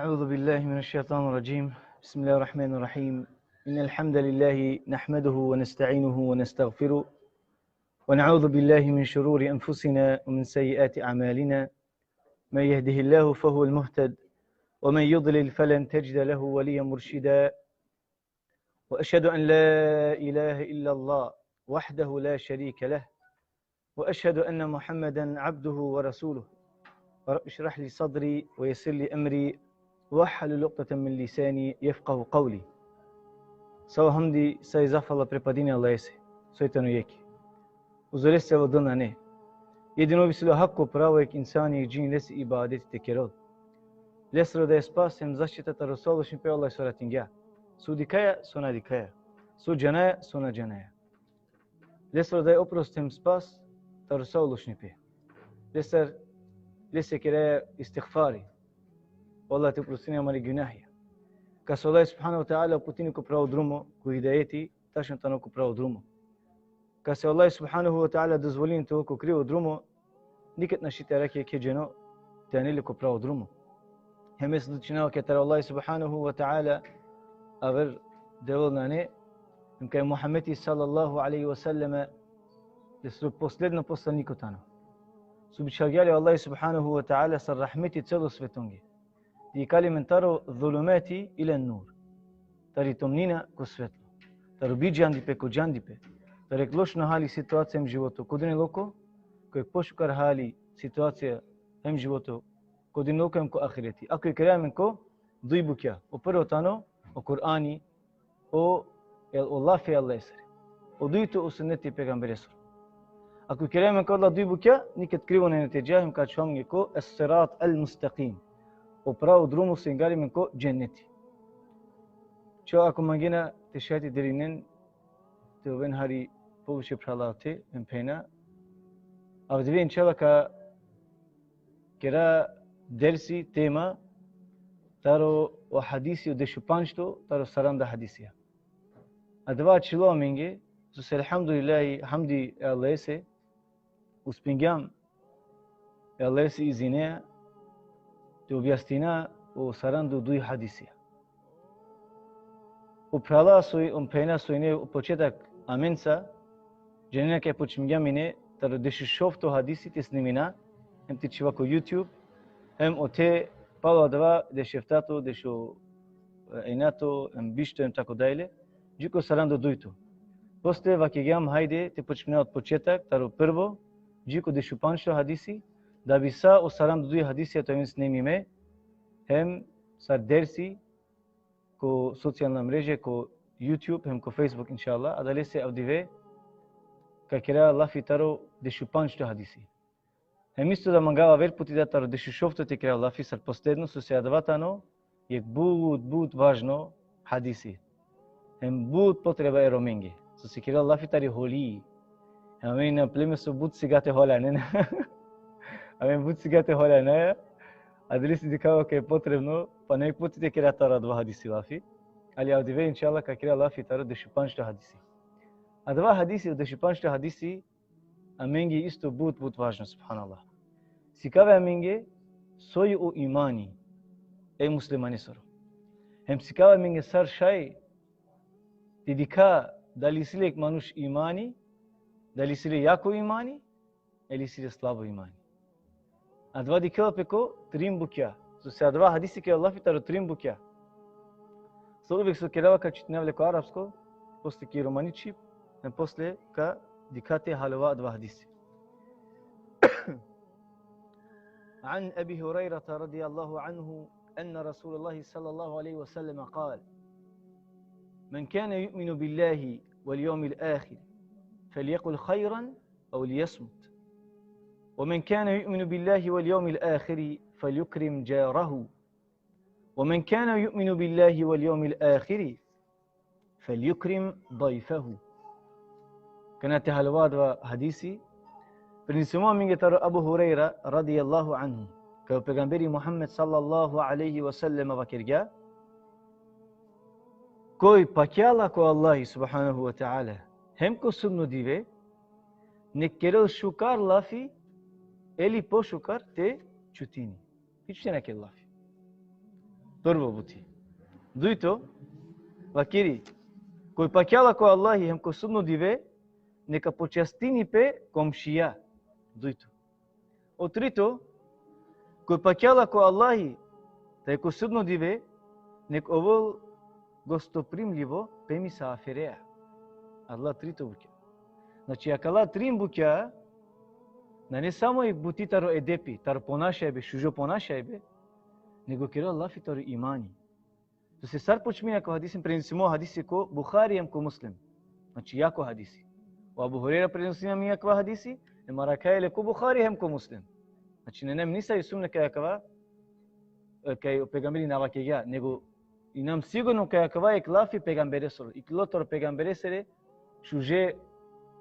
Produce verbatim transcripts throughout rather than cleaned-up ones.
أعوذ بالله من الشيطان الرجيم. بسم الله الرحمن الرحيم. إن الحمد لله نحمده ونستعينه ونستغفره، ونعوذ بالله من شرور أنفسنا ومن سيئات أعمالنا. من يهده الله فهو المهتد، ومن يضلل فلن تجد له وليا مرشدا. وأشهد أن لا إله إلا الله وحده لا شريك له، وأشهد أن محمدا عبده ورسوله. رب اشرح لي صدري ويسر لي أمري واحلل عقدة من لساني يفقه قولي. Sa o hamdi, sa i zahvala pripadini Allahese, soj tano jekh. Uzo lese o dil nane. Jedino ov isi le hako pravo jekh insani, jekh džini lese ibadeti te kerel. Lesoro da e spas hem zaštita taro sa o lošnipe Allah saratingja. So dikhaja, so na dikhaja. So džanaja, so na džanaja. Lesoro da e oprost hem spas taro sa o lošnipe. Lesar, lese keraja istigfari. Allah te oprostini amare gunahja. Kas o Allah subhanahu ve teala uputini ko pravo drumo, ko hidajeti, tačno tano ko pravo drumo. Kas o Allah subhanahu ve teala dozvolini te ovel ko krivo drumo, nikad našti te arakhi jekhe dženo te anel le ko pravo drumo. Hem svedočinava kaj taro Allah subhanahu ve teala aver Devel nane, hem kaj Muhammedi sallallahu alejhi ve selleme lesoro posledno poslaniko tano. So bičhalgja le o Allah subhanahu ve teala sar rahmeti celo svetonge. Te ikali amen taro zulumati ila nur. Tari tomnina ko svetlo. Taro bidžandipe ko džandipe. Taro jekh lošno hali, situacija hem životo ko dunjaluko, ko jekh pošukar hali, situacija hem životo ko dunjaluko hem ko ahireti. Ako ikeraja amen ko duj bukja. O prvo tano o Kur'ani, o, el, o lafi e Allahesere. O dujto o suneti e pejgamberesoro. Ako ikeraja amen ko ola duj bukja, nikad krivo nane te dža, hem ka ačhol amenge ko es-sirat el-mustekim. O pravo drumo so ingari amen ko dženneti. Čho ako mangena te šaj te derinen, te oven hari poviše phrala te, hem phenja. Avdive inšallah ka kera dersi, tema, taro o hadisi o dešupandžto taro saranda hadisija. Adava ačhilo amenge, so se elhamdulillahi, hamdi e Allahese, uspingjam e Allahese izineja te objasnina o saranda duj hadisija. O phrala so i, o phenja so ine o početak amenca, džanena kaj počmingjam ine taro dešušovto hadisi te snimina, hem te čhiva ko YouTube, hem ote palo adava dešueftato, dešuenjato, hem bišto, hem tako dalje, dži ko saranda dujto. Posle vakergjam hajde te počmina od početak, taro prvo, dži ko dešupandžto hadisi, da bi sa o saranda duj hadisija te oven snimime, hem sar dersi, ko socijalna mreže, ko YouTube, hem ko Facebook, inšallah, adalese avdive ka kera lafi taro dešupandžto hadisi. Hem isto da mangava aver puti da taro dešušovto te kera lafi sar posledno, so se adava tano jekh but, but važno hadisi. Hem but potreba e romenge. So se kera lafi tari holi. Hem amen na pleme so but sigate hola, ne, ne. Amen but sigate hola, ne. Adalese dikhava kaj potrebno pana jekh puti te kera taro adava hadisi lafi. Ali avdive, inšallah, ka kera lafi taro dešupandžto hadisi. Adava hadisi, o dešupandžto hadisi, amenge isto but, but važno, subhanallah. Sikava amenge soj o imani e muslimanesoro. Hem sikava amenge sar šaj te dikha dali isi le jekh manuš imani, dali isi le jako imani, ili isi le slabo imani. Adava dikhela pe ko trin bukja. So se adava hadisi kera lafi taro trin bukja. So uvek so kerava ka čitinav le ko arapsko, posle ki romani čhib, hem posle ka dikha te haljova adava hadisi. عن أبي هريرة رضي الله عنه أن رسول الله صلى الله عليه وسلم قال: من كان يؤمن بالله واليوم الآخر فليقل خيرا أو ليصمت، ومن كان يؤمن بالله واليوم الآخر فليكرم جاره، ومن كان يؤمن بالله واليوم الآخر فليكرم ضيفه. Kana te haljova adava hadisi, prenesimo amenge taro Abu Hurejra, radijallahu anhu, kaj o pejgamberi Muhammed, sallallahu alejhi ve sellem, vakergja: Koj pakjala ko Allahi, subhanahu ve teala, hem ko sudno dive, nek kerel šukar lafi, ili pošukar te čutini. Hič te na kerel lafi. Prvo buti. Dujto, vakeri, koj pakjala ko Allahi hem ko sudno dive, neka počastini pe komšija. Dujto. O trito, koj pakjala ko Allahi, taj ko sudno dive, nek ovel gostoprimljivo pe misafireja. Adala trito bukja. Znači, akala trin bukja, nane samo jek buti taro edepi, taro ponašajbe, šužo ponašajbe, nego kerela lafi taro imani. Sose sar počmini akava hadisi, prenesimo hadisi ko Buhari hem ko Muslim. Znači, jako hadisi. O Abu Hurejra prenesini akava hadisi, e mara kaj le ko Buhari hem ko Muslim. Znači, nane amen nisavi sumnja kaj akava, e, kaj o pejgamberi na vakergja, nego inam sigurno kaj akava jek lafi pejgamberesoro, iklilo taro pejgamberesere šuže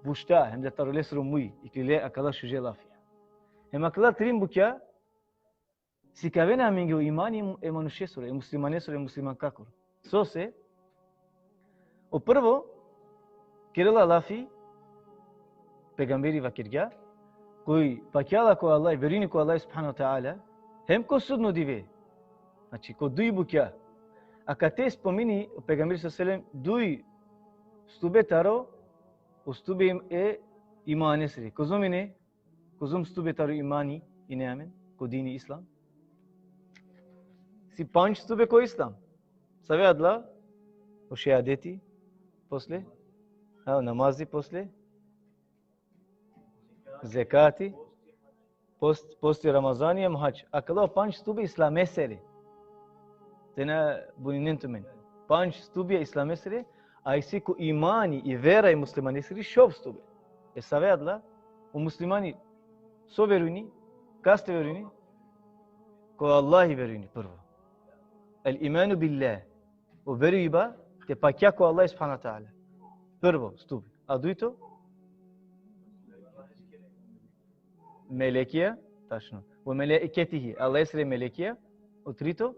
bušta, hem da taro lesoro muj, iklile akala šuže lafija. Hem akala trin bukja, sikavena amenge o imani e manušesoro, e muslimanesoro, e muslimankakoro. Sose, o prvo, kerela lafi, pejgamberi vakergja, koj pakjala ko Allah, verujini ko Allah subhanahu wa ta'ala, hem ko sudno dive. Znači, ko duj bukja. Akate spomini o pejgamberi sallallahu alejhi ve sellem duj stube taro, o stube im-, e imanesere. Kozom ine, kozom stube taro imani ine amen, ko dini islam. Si pandž stube ko islam. Save adala? O šehadeti, posle? A, namazi, posle? Zekati, post, posti Ramazani, hem hadž. Akala o pandž stube islamesere. Te na buninen tumen. Pandž stube islamesere, a isi ko imani i vera e muslimanesiri šov stube. E save adala? O muslimani so verujini, kaste verujini? Ko Allahi verujini prvo. El imanu billah. O verujba te pakja ko Allah subhanahu wa ta'ala. Prvo stube. A dujto? Melekija, tačno. Ve melaiketihi, Allahesere melekija. O trito?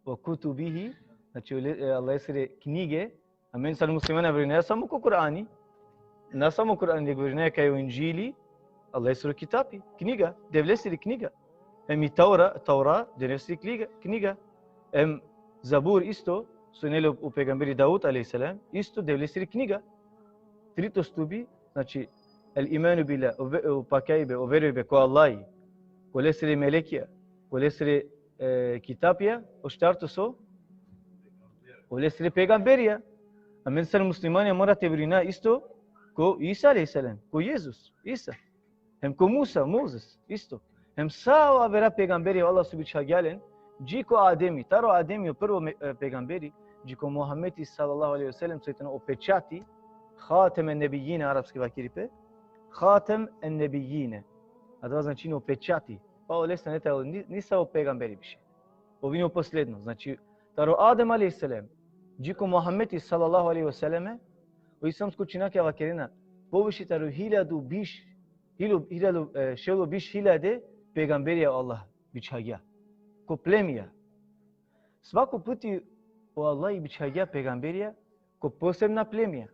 Ve kutubihi, znači, o le-, e, Allahesere knjige. Amen sar muslimanja verujnaja samo ko Kur'ani. Na samo Kur'ani, nego verujnaja kaj o Indžili, Allahesoro kitapi, knjiga, Devlesiri knjiga. Hem i Taura, Taura, Devlesiri knjiga, knjiga. Hem Zabur isto, so ine le o pejgamberi Daud alejhi selam, isto Devlesiri knjiga. Trito stubi, znači, el imanu billah, o ve-, o pakjajbe, o verujbe ko Allahi, ko lesere melekija, ko lesere, e, kitapija, o štarto so? Ko lesere pejgamberija. Amen sar muslimanja mora te verujna isto ko Isa alejhi selam, ko Jezus, Isa. Hem ko Musa, Mozes, isto. Hem sa o avera pejgamberija o Allah so bičhagja len, dži ko Ademi, taro Ademi o prvo me-, e, pejgamberi, dži ko Muhammedi sallallahu alejhi ve sellem, so i tano o pečati, Hatem en Nebijjine, arapski vakeri pe, Hatem en Nebijjine. Adava značini o pečati. Pa olestar nane tano ni-, nisavo pejgamberi više. Ov ine o posledno. Znači, taro Adem alejhi selam, dži ko Muhammedi sallallahu alejhi ve selleme, o islamsko učenjakija vakerena, poviše taro hiljadu biš, hiljadu, hiljadu, e, šel o biš hiljade pejgamberija o Allah bičhagja. Ko plemija. Svako puti o Allah bičhagja pejgamberija ko posebna plemija.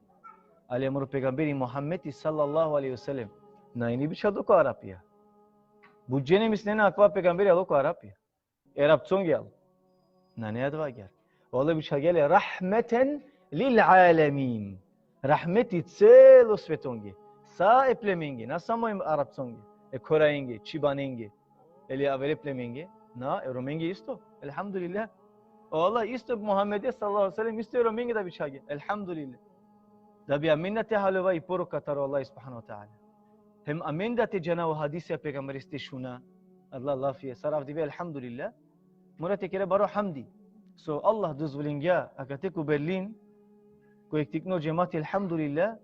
Ali amaro pejgamberi Muhammedi sallallahu alejhi ve sellem, na ine bičhaldo ko Arapija. But džene mislinena akava pejgamberi alo ko Arapija. E Arapconge alo. Nane adava agjaar. O Allah bičhagja le rahmeten lil alemin. Rahmeti celo svetonge. Sa e plemenge, na samo e Arapconge, e Koraenge, Čibanenge, ili avere plemenge, na, e Romenge isto. Elhamdulillah. O Allah isto Muhammede sallallahu alejhi ve sellem, isto e Romenge da bičhagja. Elhamdulillah. Da bi amen da te haljova i poruka taro Allah subhanahu wa ta'ala. Hem amen da te džana o hadisija e pejgambereskere te šuna, adala lafija, sar avdive, elhamdulillah, mora te kera baro hamdi. So Allah dozvolingja, akate ko Berlin, ko jek tikno džemati, elhamdulillah,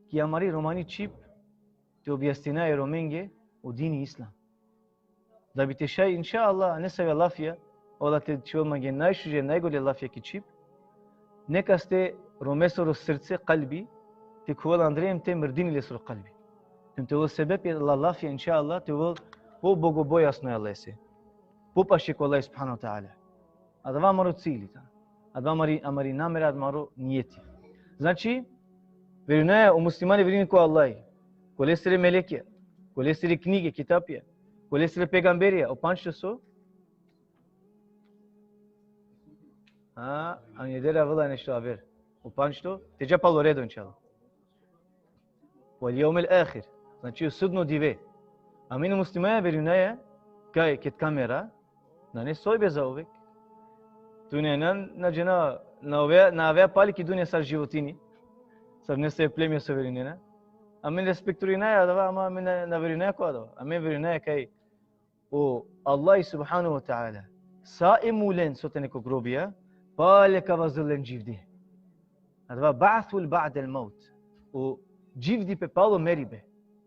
ki amari romani čhib, te objasnina e Romenge o dini islam. Da bi te šaj, inšallah, nesave lafija, ola te čhivel mange najšuže, najgole lafija ki čhib. Nekaste Romesoro srce, kalbi, te khuvel andre hem te mrdini lesoro kalbi. Hem te ovel sebepi adala lafija, inšallah, te ovel pobogobojazno e Allahese. Popaše ko Allah subhanahu wa ta'ala. Adava amaro cilj tano. Adava amari, amari namera, amaro nijeti. Znači, verujnaja, o muslimani verujini ko Allahi, ko lesere melekija, ko lesere knjige, kitapija, ko lesere pejgamberija, o pandžto so? A, angleder avela nešto aver. O pančto, te dža palo redo, inšallah. Wal jevmil ahir. Znači, o sudno dive. Amen muslimanja verujnaja kaj ked ka mera, nane sojbe zauvek. Tu na, na, na džana, na avea, na avea pali ki dunja sar životinji. Sar nesave plemja so verujnena. Amen respekturinaja adava, ama amen na, na verujnaja ko adava. Amen verujnaja kaj o Allah subhanahu wa ta'ala, sa e mulen so tane ko grobija, pale ka vazel len dživdi. Adava ba'thun ba'del mevt. O dživdipe palo meribe.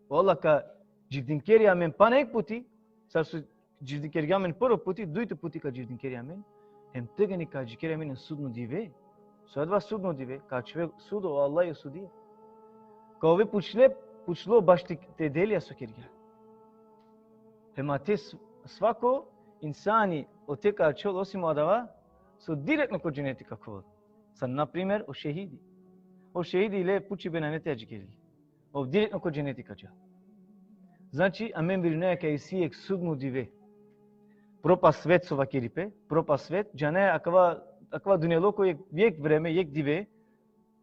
O Allah ka dživdinkeri amen pana jekh puti, sar so dživdinkergja amen prvo puti, dujto puti ka dživdinkeri amen. Hem tegani ka adžikeri amen sudno dive. So adava sudno dive, ka ačhove sudo, o Allah o sudija. Ka ove pučle, pučlo baš te, te delija so kergja. Hem ate s-, svako insani ote ka ačhol osim adava, so direktno ko dženeti ka khuvel. Sar, na primer, o šehidi. O šehidi le pučibe nane te adžikeri. Ov direktno ko dženeti ka džal. Znači, amen verujnaja kaj isi jekh sudno dive. Propast svet so vakeripe, propast svet, džanaja akava, akava dunjaluko jekh, jekh vreme, jekh dive,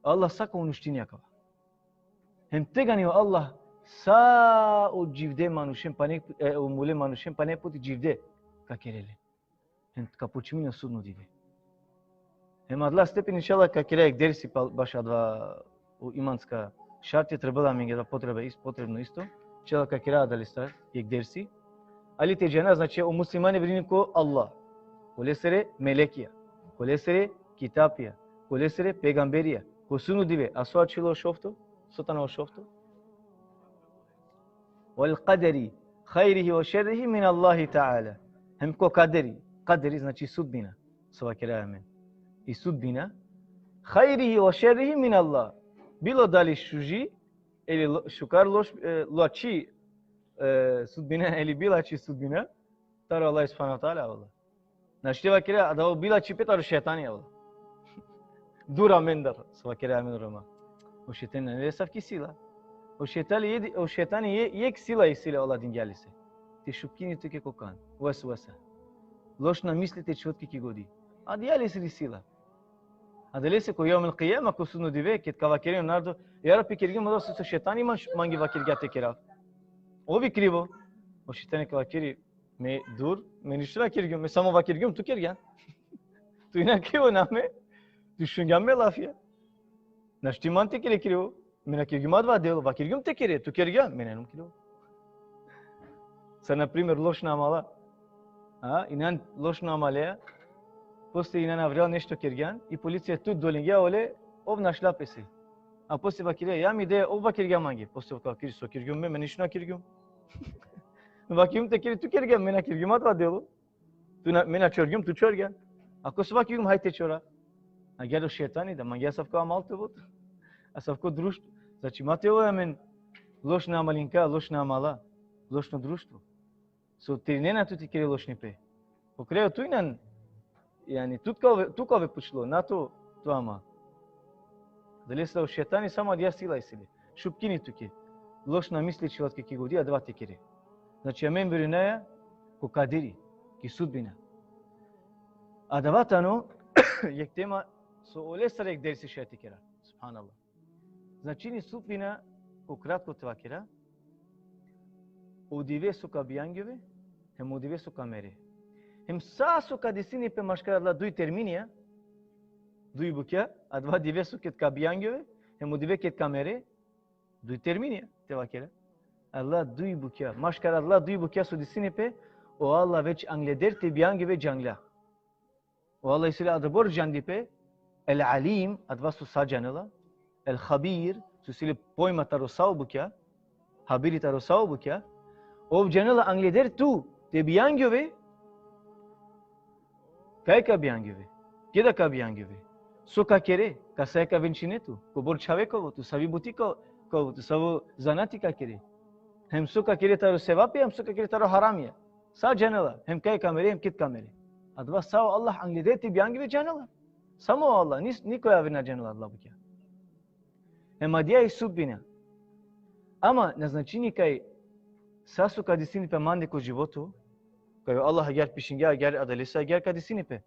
Allah sa ka uništini akava. Hem tegani o Allah sa o dživde manušen pane, e, o mule manušen pane puti dživde ka kerel len. Hem ka počmini o sudno dive. Hem adala stepen, inšallah, ka kera jekh dersi pal-, baš adava o imanska šarti, trebela amenge adava potreba is-, potrebno isto. Inšallah ka kera adalestar jekh dersi. Ali te džana, znači, o muslimani verujni ko Allah, ko lesere melekija, ko lesere kitapija, ko lesere pejgamberija, ko sudno dive, a so ačhilo o šovto, so tano o šovto. Wal kaderi, hajrihi ve šerrihi min Allahi ta'ala. Hem ko kaderi, kaderi znači sudbina. So vakera amen. I sudbina, hajrihi ve šerrihi min Allah. Bilo dali šuži, ili lo-, šukar, loš, e, loači, e, sudbina, ili bilači sudbina, taro Allah subhanahu wa ta'ala, Allah. Našti vakera, adava bilačipe taro šejtani, Allah. Dur amendar, so vakera amen Roma. O šejtani nane le asavki sila. O šejtani jedi-, o šejtani je-, jekh sila isi le, Allah dingja lese. Te šupkini tuke ko kan. Vesvesa. Lošna misli te čhol tuke ki godi. Adija lesiri sila. Adalese ko jevmil kijama, ko sudno dive, ked ka vakeren o narodo, ja Rabbi, kergjum adava so šejtani man-, mange vakergja te kerav. Ov i krivo. O šejtani ka vakeri, me dur, me ništo na kergjum, me samo vakergjum, tu kergjan. Tu inan krivo, na me. Tu šungjan me lafija. Našti man te kere krivo. Me na kergjum adava delo, vakergjum te kere, tu kergjan, me na inum krivo. Sar, na primer, lošna amala. A, inan lošna amaleja. Posle inan avrel nešto kergjan, i policija tut, dolingja ole, ov našla pese. A posle vakergja, ja mi de, ov vakergja mange. Posle vakeri, so kergjum me, me ništo na kergjum. Vakergjum te kere, tu kergjan, me na kergjum adava delo. Tu na, me na čorgjum, tu čorgjan. Ako so vakergjum, haj te čora. Agjaar o šejtani da, mange asavko amal te ovel tut. Asavko društvo. Znači, ma te ovel amen lošna amalinka, lošna amala, lošno društvo. So terinena tut te kere lošnipe. Po kraj tu inan, jani, tu ka ove, tu ka ove pučlo, na to, to amal. Adalese o šejtani samo adija sila isi le. Šupkini tuke. Lošna misli čhivol tuke ki godi, adava te kere. Znači, amen verujnaja ko kaderi, ki sudbina. Adava tano jekh tema so olestar jekh dersi šaj te kera. Subhanallah. Značini sudbina, ko kratko te vakera, o dive so ka bijangjove, hem o dive so ka mere. Hem sa so ka desini pe maškar adala duj terminija, duj bukja, adava dive so ked ka bijangjove, hem o dive ked ka mere, duj terminija te vakera. Adala duj bukja, maškar adala duj bukja so desini pe, o Allah već angleder te bijangjove džangla. O Allah isi le adobor džandipe, El Alim, adava so sa džanela, El Habir, so isi le pojma taro sa o bukja, habiri taro sa o bukja, ov džanela angleder tu te bijangjove, kaj ka bijangjove, keda ka bijangjove, so ka kere, kasaja ka venčine tu, kobor čhave ka ovel tu, savi buti ka, ka ovel tu, savo zanati ka kere. Hem so ka kere taro sevapija, hem so ka kere taro haramija. Sa džanela, hem kaj ka mere, hem ked ka mere. Adava sa o Allah angleder te bijangjove džanela. Samo o Allah, nis-, nikoj aver na džanela adala bukja. Hem adija i sudbina. Ama na značini kaj sa so ka desini pe mande ko životo, kaj o Allah agjaar pišingja, agjaar adalese agjaar ka desini pe.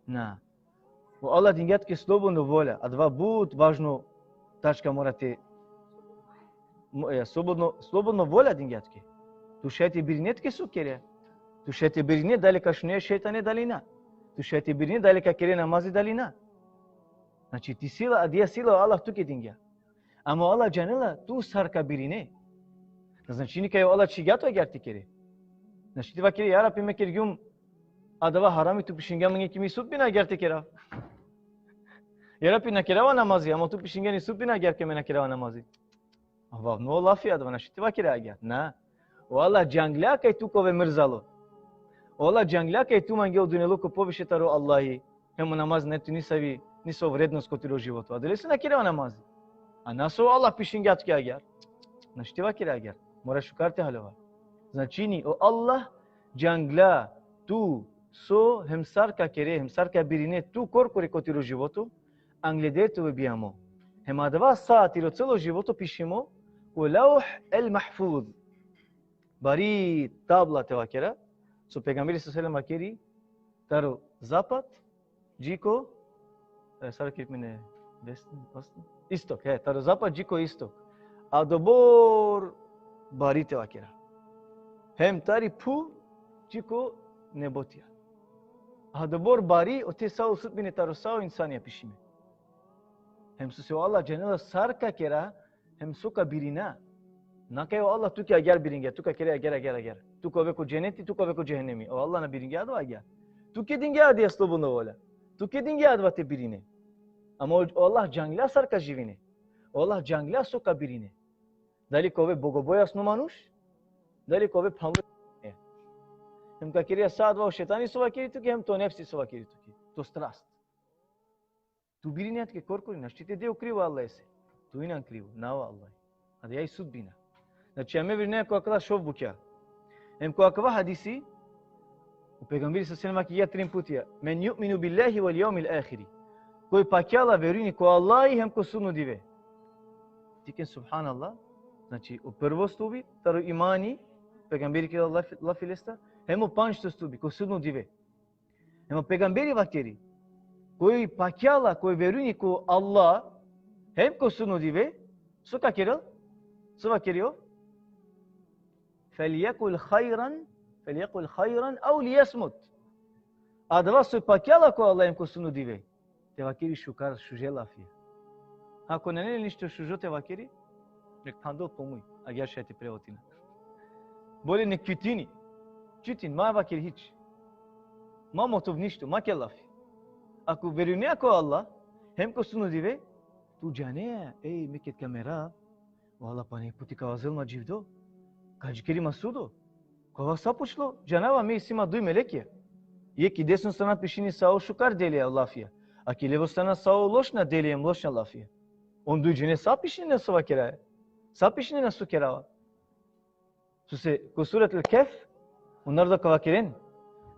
Na. O Allah dingja tuke slobodno volja, adava but važno tačka mora te, mo-, e, slobodno, slobodno volja dingja tuke. Tu šaj te birine tuke so kere. Tu šaj te birine dali ka šune šejtane dali na. Tu šaj te birine dali ka kere namazi dali na. Znači, ti sila, adija sila o Allah tuke dingja. Ama o Allah džanela tu sar ka birine. Na značini kaj o Allah čhigja tu agjar te kere. Znači, ti vakere, ja Rabbi, me kergjum adava harami, tu pišingja mange ki mi sudbina agjar te kerav. Ja Rabbi, na kerava namazi, ama tu pišingja ni sudbina agjar kaj me na kerava namazi. Avavno lafi adava, našti te vakere agjar. Na. O Allah džanglja kaj tu ka ove mrzalo. O Allah džanglja kaj tu mange o dunjaluko poviše taro Allahi. Hem o namaz nane tu nisavi, niso vrednost ko tiro životo. Adalese na kerava namazi. A na so o Allah pišingja tuke agjar. Našti te vakere agjar. Mora šukar te haljova. Značini, o Allah džanglja tu so hem sar ka kere, hem sar ka birine tu korkori ko tiro životo, angleder te ove bijamo. Hem adava sa tiro celo životo pišimo ko Lauh el Mahfuz. Bari tabla te vakera, so pejgamberi sallallahu alejhi ve sellem vakeri, taro zapad, dži ko, e, sar ki mine, west, ost, istok, he, taro zapad, dži ko istok. Adobor bari te vakera. Hem tari phu, dži ko nebotija. Adobor bari, ote sa o sudbine taro sa o insanja pišime. Hem sose o Allah džanela sar ka kera, hem so ka birina. Na kaj o Allah tuke agjar biringja, tu ka kere agjar, agjar, agjar. Tu ka ove ko dženeti, tu ka ove ko džehenemi. O Allah na biringja adava agjar. Tuke dingja adija slobodno volja. Tuke dingja adava te birine. Ama o, o Allah džanglja sar ka živine. O Allah džanglja so ka birine. Dali ka ove bogobojazno manuš, dali ka ove phamlo. E. Hem ka kere sa adava o šejtani so vakeri tuke, hem to nefsi so vakeri tuke. To strast. Tu birine tuke korkori, našti te de o krivo Allahese. Tu inan krivo, na o Allah. Adija i sudbina. Znači, amen verujnea ko akala šov bukja. Hem ko akava hadisi, o pejgamberi sallallahu alejhi ve sellem vakija trin putija: "Men yu'minu billahi wal yawmil akhiri." Koj pakjala verujni ko Allahi hem ko sudno dive. Dikhen, subhanallah. Znači, o prvo stubi taro imani, pejgamberi kerela lafi, lafi lesta, hem o pandžto stubi, ko sudno dive. Hem o pejgamberi vakeri, koj pakjala, koj verujni ko Allah, hem ko sudno dive, so ka kerel? So vakeri ov? "Felyekul khajran, felyekul khajran, ev lijesmut." Adava so pakjala ko Allah hem ko sudno dive, te vakeri šukar, šuže lafija. Ako nane le ništo šužo te vakeri, nek phandol po muj, agjar šaj te prevodina. Bolje nek ćutini. Ćutin, ma vakeri hič. Ma motov ništo, ma ker lafi. Ako verujnea ko Allah, hem ko sudno dive, tu džanea, ej, me ked ka merav, o Allah pana jek puti ka vazel ma dživdo. Ka džikeri ma sudo. Kova sa pučlo, džanava, me isi ma duj melekija. Jek ki desno strana pišini sa o šukar delija, lafija. A ki levo strana sa o lošna delija, lošna lafija. On duj džene sa pišinena so vakeraja. Sa pišinena so kerava. Sose ko suret el-Kehf, o narodo ka vakeren: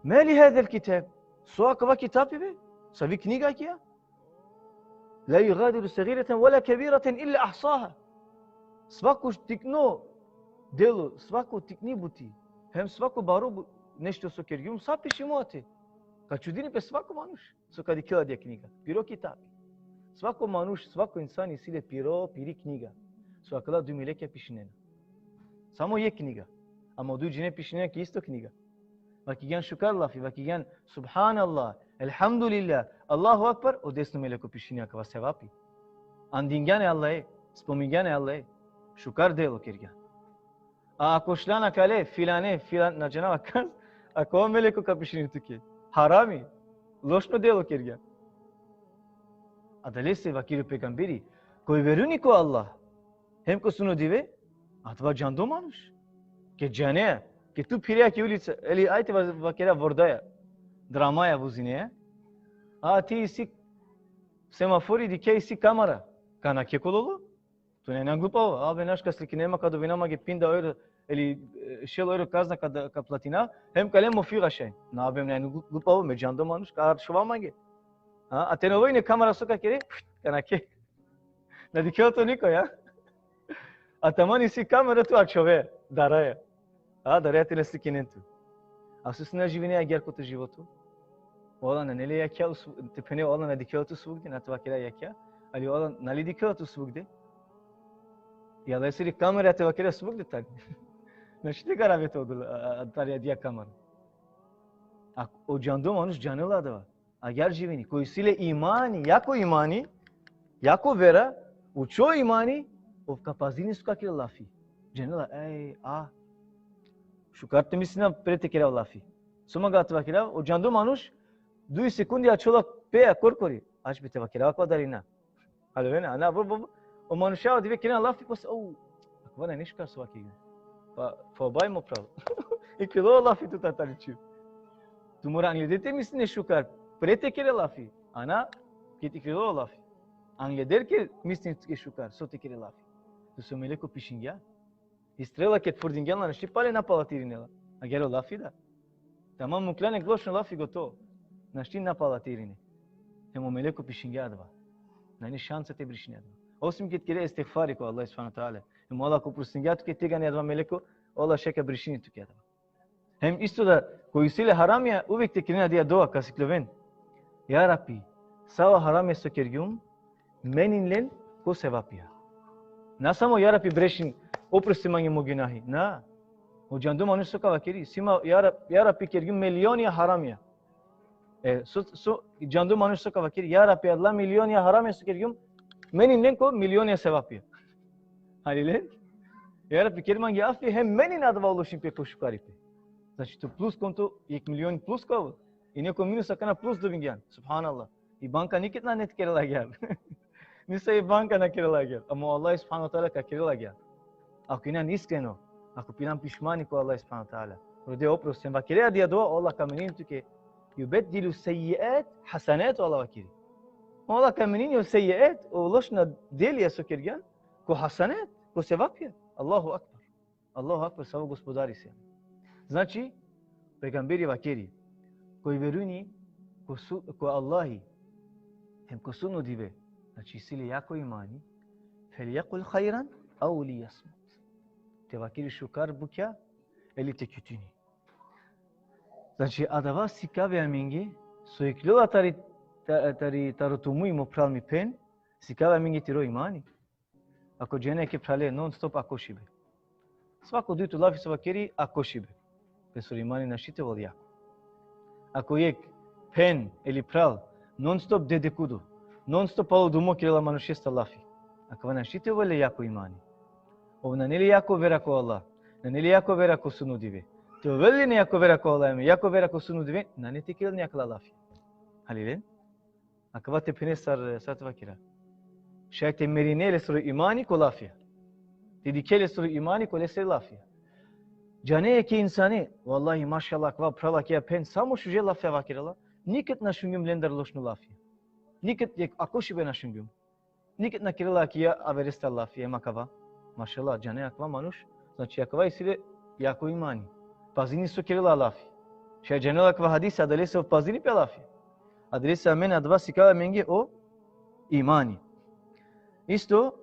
"Ma li hadha el-kitab?" So akava kitabi be? Savi knjiga akija? "La yugadiru saghiratan wala kabiratan illa ahsaha." Svako tikno delo, svako tikni buti, hem svako baro bu-, nešto so kergjum, sa pišimo ate. Ka čudini pe svako manuš so ka dikhel adija knjiga. Piro kitabi. Svako manuš, svako insani isi le piro, piri knjiga. So akala duj melekija pišinena. Samo jek knjiga. Ama o duj džene pišinena ki isto knjiga. Vakigjan šukar lafi, vakigjan subhanallah, elhamdulillah, Allahu ekber, o desno meleko pišini akava sevapi. Andingjan e Allahe, spomingjan e Allahe, šukar delo kergjan. A ako šljan akale, filane, filan, na džanava kas, akava meleko ka pišini tuke harami, lošno delo kergjan. Adalese vakeri o pejgamberi, koj verujni ko Allah, hem ko sudno dive, adava džando manuš. Ke džanea, ke tu phirea ki ulica, eli ajde va-, vakera vordaja, dramaja vozinea, a ti isi semafori, dikhea isi kamera, ka nakhe ko lolo? Tu nane na glupavo, abe naš ka slikine ma, ka dobina mange pinda euro, eli, e, šel euro kazna ka da, ka platina, hem ka le mo figa šaj. Na, abe, nane glu-, glupavo, me džando manuš, ka ačhova mange. A, a te na ove ine kamera so ka kere, ka nakhe. Na dikhel to niko, ja? A taman isi kamera, tu ačhove, daraja. A, daraja te na slikinen tu. A so si na živine agjar ko to životo? Ola nane le jakha, te phene ola na dikhela tu svugde, na te vakera jakha, ali ola nali dikhela tu svugde. I Allahesiri kamera te vakera svugde tani. Našti te garave te odola, a, a, tari adija kamera. A o džando manuš džanela adava. Agjaar živini. Ko isi le imani, jako imani, jako vera, učo imani, ov ka pazini so ka kere lafi. Džanela, ej, a, šukar te mislinav pre te kerav lafi. So mangava te vakerav, o džando manuš, duj sekundi ačhola pe korkori. Ač be te vakerav akava dali na. Alo, vena, ana, bo, bo, bo. O manuša o dive kerena lafi, posle, o, akava nane šukar so vakergjum. Pa, pa baj mo pravo. Iklilo lafi tut tari čhib. Tu mora angleder te misline šukar, pre te kere lafi. Ana, ked iklilo lafi. Angleder ke misline tuke šukar, so te kere lafi. Tu so meleko pišingja. I strela ked frdingjan la, našti pale napalatirine la. Agjaar o lafi da. Tamam, mukhljan jekh lošno lafi, gotovo. Našti napalatirine. Hem o meleko pišingja adava. Nane šansa te brišini adava. Osim ked kere istigfari ko Allah subhanahu ve teala. Hem o Allah ka oprostingja tuke tegani, adava meleko, o Allah šaj ka brišini tuke adava. Hem isto da, ko isi le haramija, uvek te kerena adija dova, ka sikljoven. Ja Rabbi, sa o haramija so kergjum, menin len ko sevapija. Na samo, ja Rabbi, brešin, oprosti mange mo gunahi. Na. O džando manuš so ka vakeri, si ma, ja Rab-, ja Rabbi, kergjum milionja haramija. E, so, so, džando manuš so ka vakeri, ja Rabbi, adala milionja haramija so kergjum, menin len ko milionja sevapija. Halilen? Ja Rabbi, ker mange afi, hem menin adava ulošin pe ko šukaripe. Znači, to plus konto, jekh milion plus ka ovel. I neko minus, akana plus dobingjan. Subhanallah. I banka niked nane te kerela agjaar. Nisavi banka na kerela agjaar. Ama o Allah subhanahu ve teala ka kerela agjaar. Ako injan iskreno, ako pilan pišmani ko Allah subhanahu ve teala, rode oprost, hem vakere adija dova, o Allah ka menini tuke. Jubeddilu sejjiat hasanat, o Allah vakeri. O Allah ka menini o sejjiat, o lošna delija so kergjan, ko hasanat, ko sevapija. Allahu ekber. Allahu ekber, savo Gospodari si. Znači, pejgamberi vakeri, koj verujni ko su-, ko Allahi, hem ko sudno dive, znači, isi le jako imani, فليقل خيرا أو ليصمت. Te vakeri šukar bukja, ili te kjutini. Znači, adava sikavi amenge, so ikljola tari, ta-, tari, taro to muj, mo phral, mi phen, sikavi amenge tiro imani. Ako džene jekhe phrale non stop akošibe. Svako dujto lafi so vakeri akošibe. Lesoro imani našti te ovel jako. Ako jekh phen ili phral non stop dedekudo, non stop palo dumo kerela manušestar lafi. Akava našti te ovel le jako imani. Ov nane le jako vera ko Allah. Nane le jako vera ko sudno dive. Te ovel len jako vera ko Allah, hem jako vera ko sudno dive, nane te kerel len akala lafi. Halilen? Akava te phene sar, sar te vakera. Šaj te merine lesoro imani ko lafija. Te dikhe lesoro imani ko lesere lafija. Džane jekhe insani, vallahi, mašallah, akava phral, akaja phen, samo šuže lafija vakerela, niked na šungjum lendar lošno lafija. Niked jekh akošibe na šungjum. Niked na kerela akaja averestar lafija, hem akava. Mašallah, džane akava manuš, znači, akava isi le jako imani. Pazini so kerela lafi. Šaj džanela akava hadisi, adalese ov pazini pe lafi. Adalese amen adava sikavi amenge o imani. Isto,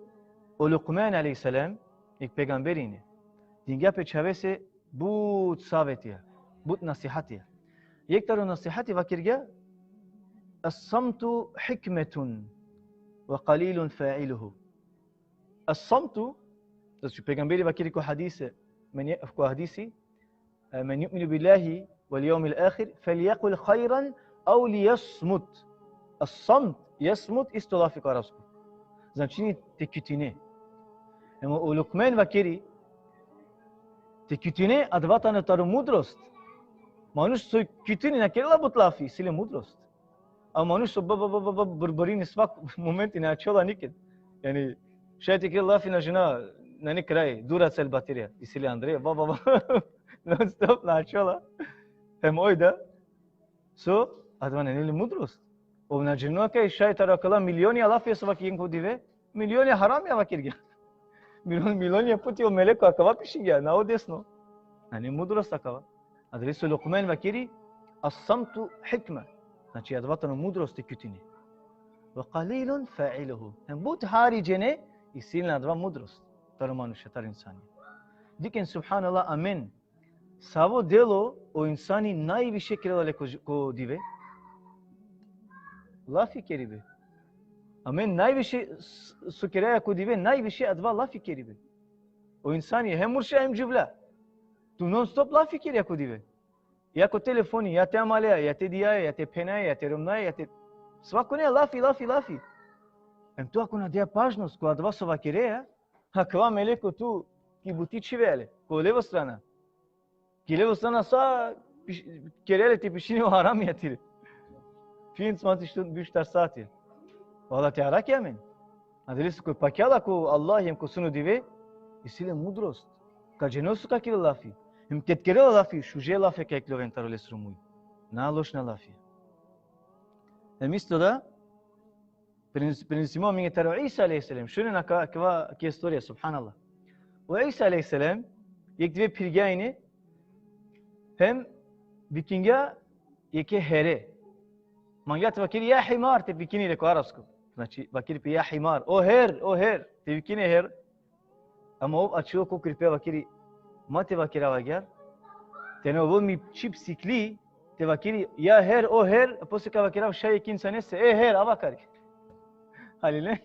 o Lukman alejhi selam, jekh pejgamberi ine. Dingja pe čhavese but savetija, but nasihatija. Jekh taro nasihati vakergja: الصمت حكمة وقليل فاعله. الصمت, znači, pejgamberi vakeri ko hadise, men je-, ko hadisi, e, من يؤمن بالله واليوم الآخر فليقل خيرا أو ليصمت. الصمت, يصمت, isto lafi ko arapsko. Značini te kjutine. Ema o Lukman vakeri, te kjutine, adava tano taro mudrost. Manuš so kjutini, na kerela but lafi, isi le mudrost. A manuš so ba, ba, ba, ba, ba, brbarini svako momenti, na ačhola niked. Jani, šaj te kerel lafi, na džanav, nane kraj, Duracell baterija, isi le andre, ba, ba, ba. Non stop na ačhola. Hem oj da. So, adava nane le mudrost. Ov na džanela kaj šaj taro akala milionja lafija so vakergjen ko dive, milionja haramija vakergja. Milion-, milionja puti o meleko akava pišingja, na o desno. Nane mudrost akava. Adalese o Lukman vakeri, الصمت حكمة. Znači, adava tano mudrost te kjutine. وقليل فاعله. Hem but hari džene isi len adava mudrost taro manuša, taro insani. Dikhen, subhanallah, amen. Savo delo o insani najviše kerela le ko, ko dive? Lafi keribe. Amen najviše s-, so keraja ko dive, najviše adava lafi keribe. O insani hem murša hem džuvlja. Tu non stop lafi kerea ko dive. Ja ko telefoni, ja te amaleja, ja te dijaja, ja te phenaja, ja te romnaja, ja te... Svakone lafi, lafi, lafi. Em tu ako na dea pažnost ko adava so vakerea, akava meleko tu ki buti čhivea le, ko levo strana. Ki levo strana sa piš-, kerea le te pišini o haramija tire. Veinticuatro biš štar sati. Valjda te arakhe amen. Adalese koj pakjala ko Allah hem ko sudno dive, isi le mudrost. Ka džanel so ka kerel lafi. Hem ked kerel lafi, šuže lafi ka ikloven taro lesro muj. Na lošna lafi. Hem isto da, prenes-, prenesimo amenge taro Isa alejhi selam. Šunen akava, akava ki istorija, subhanallah. O Isa alejhi selam, jekh dive phirgja ine, hem vikingja jekhe here. Mangla te vakeri ja himar, te vikini le ko arapsko. Znači, vakeri pe ja himar, o her, o her, te vikini her. Ama ov ačhilo ko kripe, vakeri, ma te vakerav agjaar. Te na ovel mi čhib sikli, te vakeri, ja her, o her, a posle ka vakerav šaj jekhe insanese, e her, ava akari. Halile?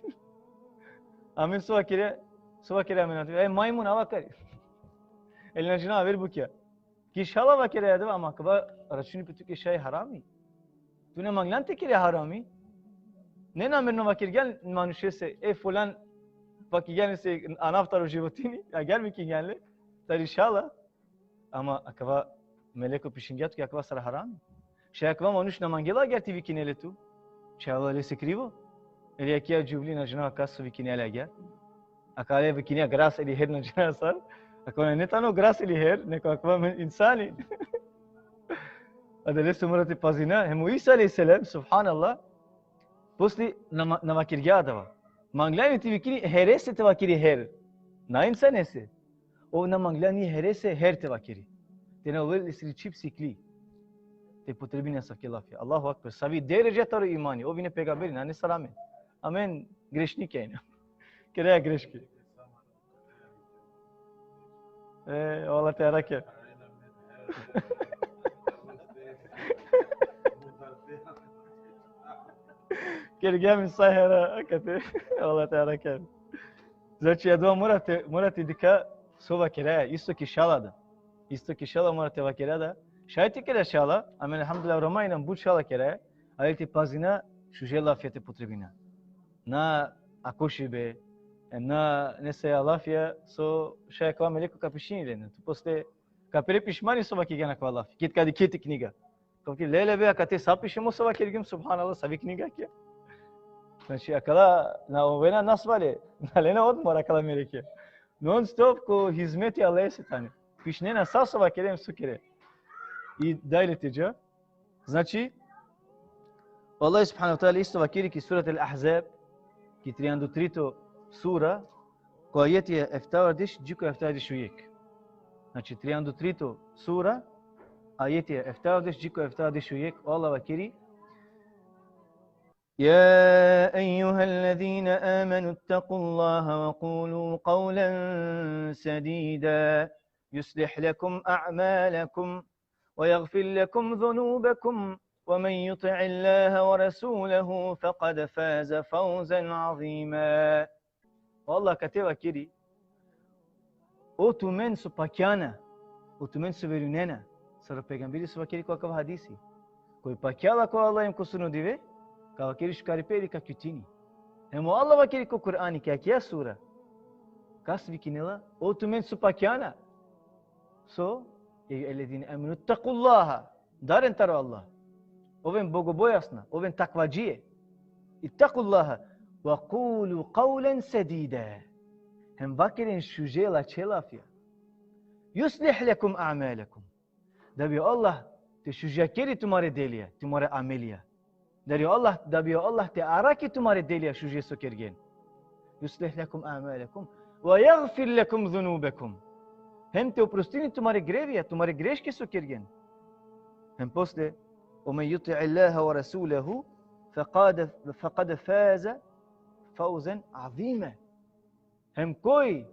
Amen so vakere, so vakere amen, e majmun, ava akari. Ili na džanav aver bukja. Ki šala vakere adava, ama akava računi pe tuke šaj harami. Tu na manglan te kere harami. Ne namerno vakergjan manušese, e fulan, vakergjan lese anav taro životinji, agjaar vikingjan le, tari šala. Ama akava meleko pišingja tuke akava sar harami. Šaj akava manuš na mangela agjaar te vikine le tu. Šaj alo lese krivo. Ili akija džuvli, na džanav kas so vikine le agjaar. Akale vikine gras ili her, na džanav sar. Akava nane tano gras ili her, neko akava men-, insani. Adalese mora te pazina. Hem o Isa alejhi selam, subhanallah, posle na ma-, na vakergja adava. Mangla ine te vikini herese te vakeri her. Na insanese. Ov na mangla ni herese her te vakeri. Te na ovel lesiri čhib sikli te potrebini asavke lafija. Allahu ekber. Savi deredža taro imani. Ov ine pejgamberi, nane sar amen. Amen grešnikja ine. Kerea greške. E, valjda te arakhe. Kergja mi sa hera akate. Valjda te arakhe. Znači, adava mora te, mora te dikha so vakeraja, isto ki šala da. Isto ki šala mora te vakera da. Šaj te kera šala, amen elhamdulillah Roma inam, but šala keraja, ali te pazina šuže lafija te potrebina. Na akošibe, na nesaja lafija so šaj akava meleko ka pišini len. Tu posle ka pere pišmani so vakergjan akava lafi. Ked ka dikhe ti knjiga. Ka vakeri, lele be, akate sa pišimo so vakergjum, subhanallah, savi knjiga akija. Znači, akala na ovena nasvale, na lena odmor akala melekija. Non stop ko hizmeti Allahese tane. Pišinena sa so vakere hem so kere. I dalje te dža. Znači, Allah subhanahu wa ta'ala isto vakeri ki surat Al-Ahzab, ki trianda u trito sura, ko ajeti eftavardeš, dži ko eftavardeš u jekh. Znači, trianda u trito sura, ajeti eftavardeš, dži ko eftavardeš u jekh, o Allah vakeri: يا أيها الذين آمنوا اتقوا الله وقولوا قولا سديدا يصلح لكم أعمالكم ويغفر لكم ذنوبكم ومن يطع الله ورسوله فقد فاز فوزا عظيما. O Allah kate vakeri: O tumen so pakjana, o tumen so verujnena, sar o pejgamberi so vakeri ko akava hadisi. Koj pakjala ko Allah hem ko sudno dive, ka vakeri šukaripe ili ka kjutini. Hem o Allah vakeri ko Kur'ani, ki akija sura. Kas vikinela? O tumen so pakjana. So, يا أيها الذين آمنوا اتقوا الله. Daren taro Allah. Oven bogobojazna, oven takvadžije. اتقوا الله وقولوا قولا سديدا. Hem vakeren šuže lačhe lafija. يصلح لكم أعمالكم. Da bi o Allah te šužakeri tumare delija, tumare amelija. Da bi o Allah, da bi o Allah te arakhi tumare delija šuže so kergjen. يصلح لكم أعمالكم ويغفر لكم ذنوبكم. Hem te oprostini tumare grevija, tumare greške so kergjen. Hem posle, ومن يطع الله ورسوله فقد، فقد فاز فوزا عظيما. Hem koj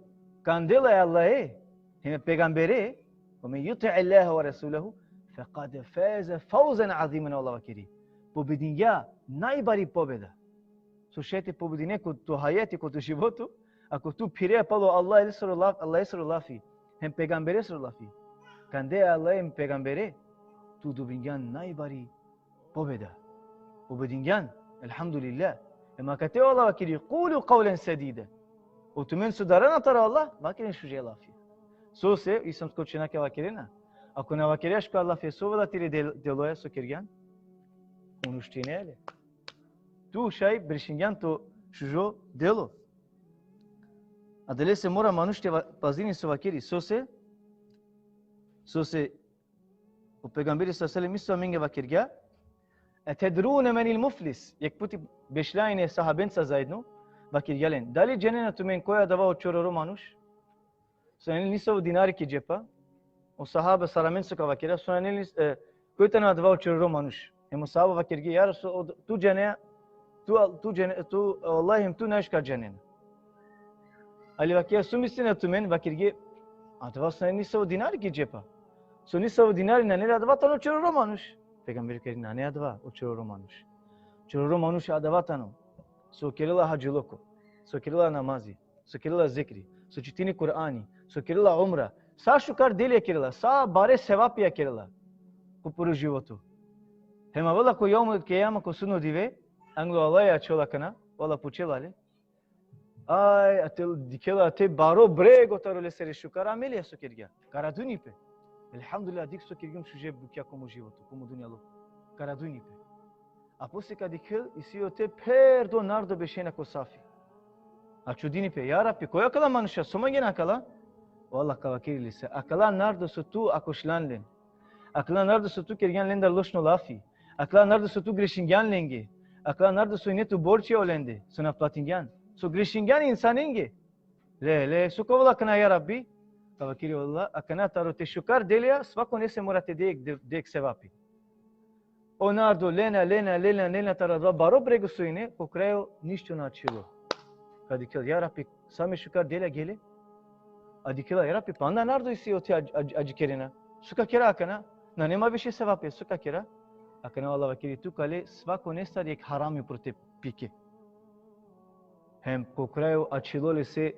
kandela e Allahe, hem e pejgambere, ومن يطع الله ورسوله فقد فاز فوزا عظيما, o Allah vakeri. pobedingja najbari pobeda. So šaj te pobedine ko to hajati, ko to životo, ako tu phire palo Allahesoro lafi, Allahesoro lafi, hem pejgamberesoro lafi. Kande Allah hem pejgambere, tu dobingjan najbari pobeda. Pobedingjan, elhamdulillah. Ema kate o Allah vakeri, kulu kavlen sedide. O tumen so darana taro Allah, vakeren šuže lafi. Sose, i sam skočena ke vakerena. Ako na vakerea šukar lafi, so vela tire del-, deloja so kergjan? Uništine le. Tu šaj brešingjan to šužo delo. Adalese mora manuš te va-, pazini so vakeri. Sose, sose, o pejgamberi sallallahu alejhi ve sellem isto amenge vakergja, etedrune menil muflis? Jekh puti bešla ine sahabenca zaedno, vakergja len: Dali džanena tumen koj adava o čororo manuš? So nane le nisavo dinari ki džepa. O sahaba sar amen so ka vakera, so nane le nis-, e, koj tano adava o čororo manuš? Hem o sahaba vakergje, ja Resul, o, tu džanea, tu, tu džane-, tu, o Allah hem tu najšukar džanena. Ali vakergja, so mislinena tumen? Vakergje, adava so nane le nisavo dinari ki džepa. So nisavo dinari nane le, adava tano čororo manuš. Pejgamberi vakeri, nane adava o čororo manuš. Čororo manuš adava tano so kerela hadžiluko, so kerela namazi, so kerela zikri, so čitini Kur'ani, so kerela umra. Sa šukar delija kerela, sa bare sevapija kerela ko puro životo. Hem avela ko jevmul kijame, ko sudno dive, anglo Allah ačhola akana, o Allah pučela le. Aj, ate dikhela ate baro brego taro lesere šukar amelija so kergja. Ka radujni pe. Elhamdulillah, dikh so kergjum šuže bukja ko mo životo, ko mo dunjaluko. Ka radujni pe. A posle ka dikhel, isi ote pherdo nardo bešena ko safi. A čudini pe, ja Rabbi, koj akala manuša, so mangena akala? O Allah ka vakeri lese, akala nardo so tu akošlan len. Akala nardo so tu kergjan lendar lošno lafi. Akala nardo so tu grešingjan lenge. Akala nardo so ine tu borčija olende, so na platingjan. So grešingjan insanenge. Le, le, so ka ovel akana, ja Rabbi? Ka vakeri o Allah, akana taro te šukar delija, svako nese mora te de jekh, de, de jekh sevapi. O nardo lena, lena, lena, lena, taro adava baro brego so ine, ko krajo ništo na ačhilo. Ka dikhel, ja Rabbi, sa mi šukar delija gele. A dikhela, ja Rabbi, panda nardo isi ote adž-, adž-, adžikerena. So ka kera akana? Nane ma više sevapi, so ka kera? Akana o Allah vakeri, tu ka le svako nesar jekh harami upro te pike. Hem ko krajo ačhilo lese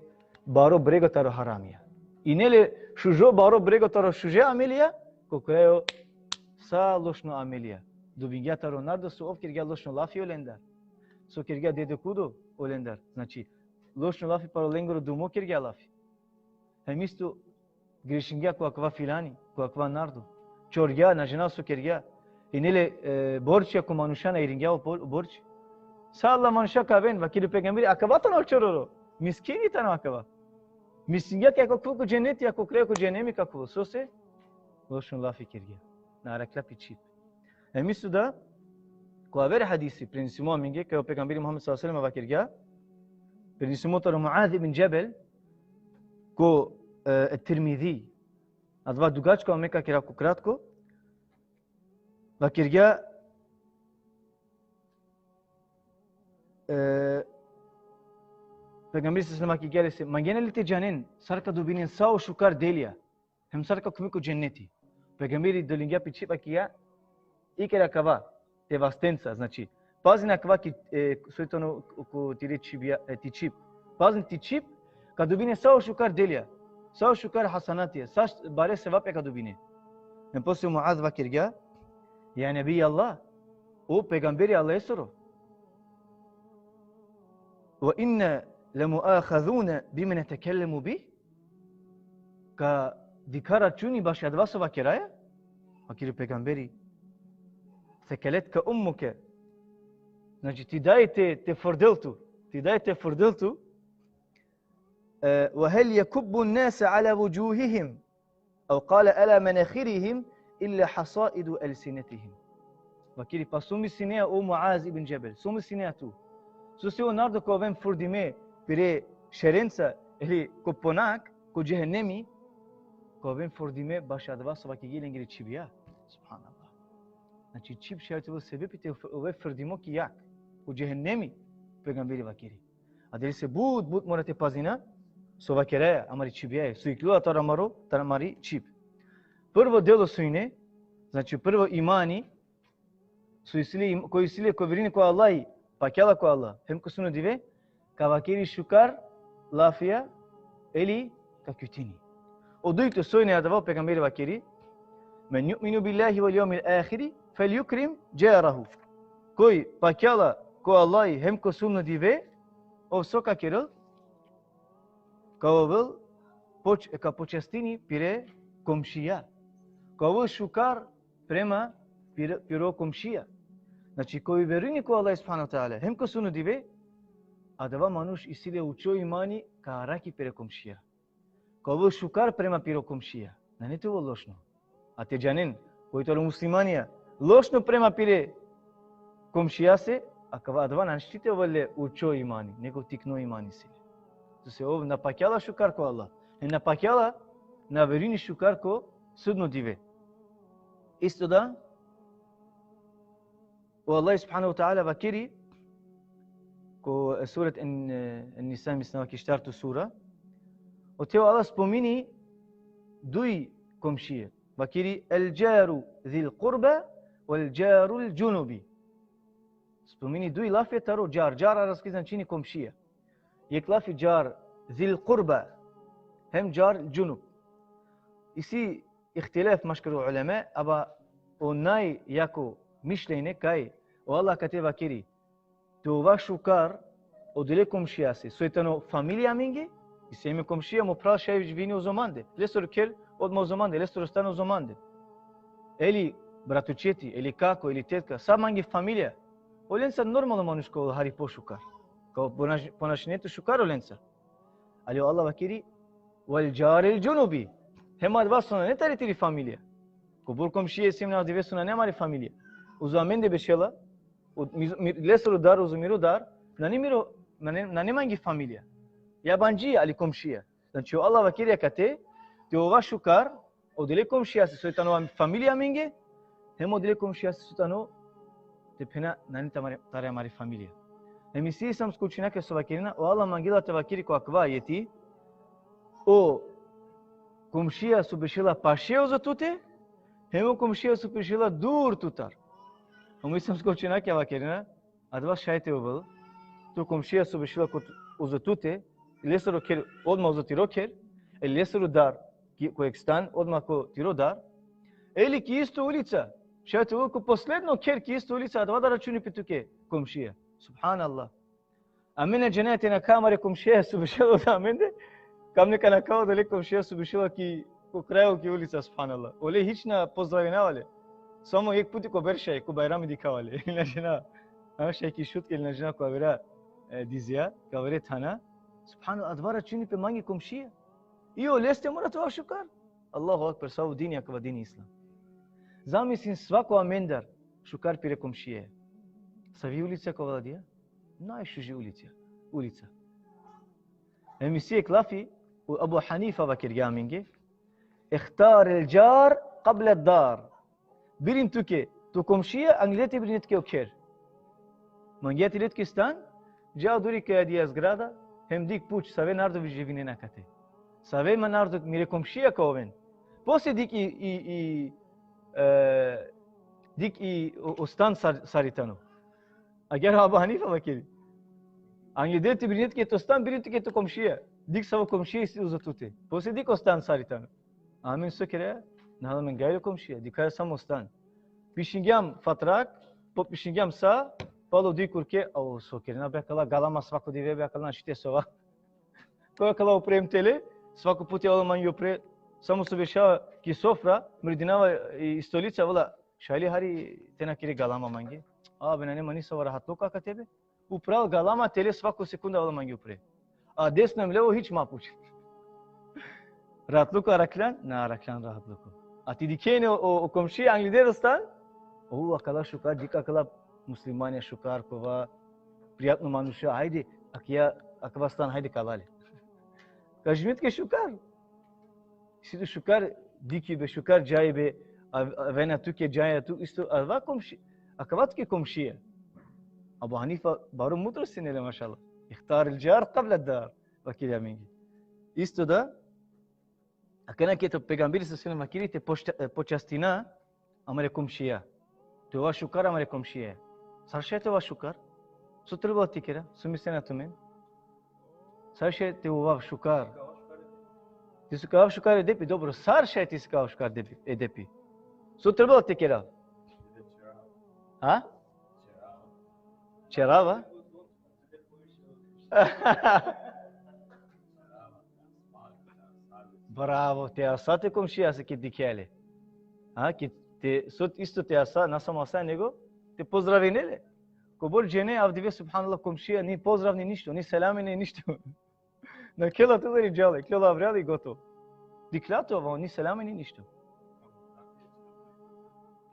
baro brego taro haramija. Ine le šužo baro brego taro šuže amelija, ko krajo sa lošno amelija. Dobingja taro nardo so ov kergja lošno lafi olendar. So kergja dedikodo olendar. Znači, lošno lafi palo lengoro dumo kergja lafi. Hem isto grešingja ko akava filani, ko akava nardo. Čorgja, na džanav so kergja. Ine le, e, borčija ko manuša, na iringja o bor-, borči. Sa Allah manuša ka aven, vakeri o pejgamberi, akava tano čororo. Miskini tano akava. Mislingja kaj ka khuvel ko dženeti, a ko krajo ko džehenemi ka khuvel. Sose? Lošno lafi kergja. Na arakhlja pi čhib. Hem isto da, ko aver hadisi, prenesimo amenge, kaj o pejgamberi Muhammed sallallahu alejhi ve sellem vakergja, prenesimo taro Muaz ibn Džebel, ko, e, Tirmizi. Adava dugačko, a me ka kera ko kratko. Vakergja, e, pejgamberi sallallahu alejhi ve sellem vakergja lese, mangena li te džanen sar ka dobinen sa o šukar delija, hem sar ka khuven ko dženeti. Pejgamberi dolingja pi čhib, vakergja, ikera akava te vastenca, znači, pazin akava ki, e, soj tano ko tire čhibija, e, ti čhib. Pazin ti čhib, ka dobine sa o šukar delija, sa o šukar hasanatija, sa š-, bare sevapija ka dobine. Hem posle Muaz vakergja, ja Nebi Allah, o pejgamberi Allahesoro, ve inna lemuahazuna bima netekellemu bih? Ka dikha računi baši adava so vakeraja? Vakeri o pejgamberi, sekeletka ummuke. Znači, ti daj te, te frdel tu. Ti daj te frdel tu. E, ve hel jekubbu nase ala vudžuhihim. Ev kale ala menahirihim illa hasaidu elsinetihim. Vakeri, pa so mislinea, o Muaz ibn Džebel, so mislinea tu? Sose o nardo ka oven frdime pire šerenca, ili ko ponak, ko džehenemi, ka oven frdime baši adava so vakergje lengere čhibija. Subhanallah. Znači, čhib šaj te ovel sebepi te f-, ove frdimo ki jag, ko džehenemi, pejgamberi vakeri. Adalese but, but mora te pazina so vakeraja amari čhibija, so ikljola taro amaro, taro amari čhib. Prvo delo so ine, znači prvo imani, So isi le im-, ko isi le ko verujni ko Allah, pakjala ko Allah hem ko sudno dive, ka vakeri šukar lafija, ili ka kutini. O dujto so ine adava, o pejgamberi vakeri: "Men yu'minu billahi wal yawmil akhiri, fel yukrim jarahu." Koj pakjala ko Allah hem ko sudno dive, ov so ka kerel? Ka ovel poč-, ka počastini pire komšija. Ka ovel šukar prema pire-, piro komšija. Znači, koj verujni ko Allah subhanahu wa ta'ala hem ko sudno dive, adava manuš isi le učo imani, ka arakhi pire komšija. Ka ovel šukar prema piro komšija. Nane te ovel lošno. A te džanen, koj tano muslimanja lošno prema pire komšijase, akava, adava našti te ovel le učo imani, nego tikno imani isi le. Sose ov na pakjala šukar ko Allah. E na pakjala, na verujni šukar ko sudno dive. Isto da, o Allah subhanahu wa ta'ala vakeri ko, e, surat En-, e, En-Nisa, mislim, ki štarto sura. Ote o Allah spomini duj komšije. Vakeri: "El jaru zil kurba, wal jarul džunubi." Spomini duj lafija taro džar. Džar arapski značini komšija. Jekh lafi džar zil kurba, hem džar džunub. Isi ihtilaf maškar o ulema, aba o najjako mišljenje kaj o Allah kate vakeri: "Te ova šukar odole komšijase soj tano familija amenge." Isi amen komšija, mo phral šaj živini uzo mande. Lesoro kher odma uzo mande, lesoro stan uzo mande. Ili bratučeti, ili kako, ili tetka, sa mange familija. Olenca normalno manuš ka ovel hari pošukar. Ka ponaš-, ponašine tu šukar olenca. Ali o Allah vakeri: "Wal jaril džunubi." Hem adava so nane tari tiri familija. Kobor komšija isi amen avdive so nane amari familija. Uzo amende bešela, o, mi, mi, lesoro dar uzo miro dar, nane miro, nane, nane mange familija. Jabandžija, ali komšija. Znači, o Allah vakeri akate, te ova šukar odole komšijase soj tano familija amenge, hem odole komšijase soj tano, te phena, nane tamare, tari amari familija. Hem isi islamsko učenjakija so vakerena, o Allah mangela te vakeri ko akava ajeti, o komšija so bešela paše uzo tute, hem o komšija so bešela dur tutar. Hem islamsko učenjakija vakerena, adava šaj te ovel, to komšija so bešela ko t-, uzo tute, lesoro kher odma uzo tiro kher, ili lesoro dar, ki, ko jekh stan odma ko tiro dar, ili ki isto ulica, šaj te ovel ko posledno kher ki isto ulica, adava da računi pe tuke komšija. Subhanallah. Amen na džanaja te nakha amare komšija so bešela uzo amende, kam neka nakha odole komšija so bešela ki, ko krajo ki ulica, subhanallah. Ole hič na pozdravinava le. Samo jekh puti ko berš šaj, ko Bajrami dikhava le. Na džanav. A šaj ki Šutka ili na džanav ko avera, e, dizija, ko avere thana. Subhanallah, adava računi pe mange komšija. I oleste mora te ova šukar. Allahu ekber, savo dini akava, dini islam. Zamislin svako amendar šukar pire komšije. Savi ulica ka ovel adaja? Najšuži ulica. Ulica. Hem isi jekh lafi, o Abu Hanifa vakergja amenge: "Ihtar el jar qabla dar." Birin tuke to komšija, angleder te birin tuke o kher. Mangea te le tuke stan, dža duri kaj adaja zgrada, hem dikh, puč, save narodo živinena akate. Save ma narodo, mire komšija ka oven. Posle dikh i, i, i, e, dikh i o, o stan sar, sari tano. Agjaar Abu Hanifa vakeri. Angleder te birin tuke to stan, birin tuke to komšija. Dikh savo komšija isi uzo tute. Posle dikh o stan sari tano. Amen so kera, na hala amen gajle komšija, dikhaja samo stan. Pišingjam fatrak, popišingjam sa, palo duj kurke, a o so kerena be akala, galama svako dive be akala, našti te sova. Ko akala upre hem tele, svako puti avela mange upre, samo so beša ki sofra, mrdinava i stolica, avela, šaj li hari te na kere galama mange? A be nane, ma nisavo rahatluko akate be. Upral galama, tele, svako sekunda avela mange upre. A desno hem levo hič ma puč. Rahatluko arakljan? Na arakljan rahatluko. A ti dikhen o, o, o komši angleder o stan? O, akala šukar, dikh akala muslimanja šukar, kova prijatno manuša, hajde, akija, akava stan, hajde, ka la le. Ka živine tuke šukar. Isi tu šukar dikhibe, šukar džajbe, a, avena tuke, džaja tu, isto, adava komši, akava tuke komšija. Abu Hanifa baro mudro sine le, mašallah. Ihtar el jar qabla dar, vakeri amenge. Isto da, akana keda o pejgamberi sallallahu alejhi ve sellem vakeri te počta-, e, počastina amare komšija. Te ova šukar amare komšije. Sar šaj te ova šukar? So trebela te kera? So mislena tumen? Sar šaj te ova šukar? Te so ka ova šukar e depi, dobro. Sar šaj te so ka ova šukar depi, e depi? So trebela te kera? Ha? Čerava? Bravo, te asa te komšijase ked dikhea le. Ha, ked te, so isto te asa, na samo asa, nego te pozdravine le. Kobor džene avdive, subhanallah, komšija, ni pozdrav, ni ništo, ni selami, ni ništo. Nakhela tu i džala, ikljola avrijal i gotovo. Dikhla tu, ava, ni selami, ni ništo.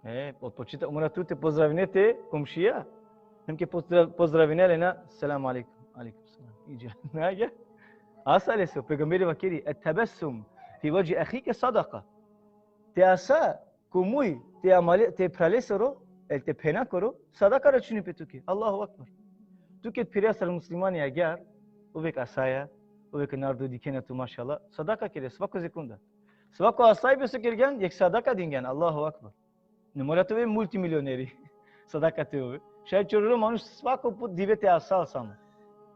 E, od početka mora tu te pozdravine te komšija. Hem ked pozdrav-, pozdravine le na, selamu alejkum. Alejkum selam. Iđa. Na, ja? Asa lese, o pejgamberi vakeri, "Et-tebessum fi vedži ehike sadaka." Te asa ko muj te amale, te phralesoro, el te phenakoro, sadaka računi pe tuke. Allahu ekber. Tu ked phire sar muslimani agjar, uvek asaja, uvek narodo dikhena tu, mašallah, sadaka kere svako sekunda. Svako asajbe so kergjan, jekh sadaka dingjan. Allahu ekber. Ne mora te ove multimilioneri. Sadaka te ove. Šaj čororo manuš svako put dive te asal samo.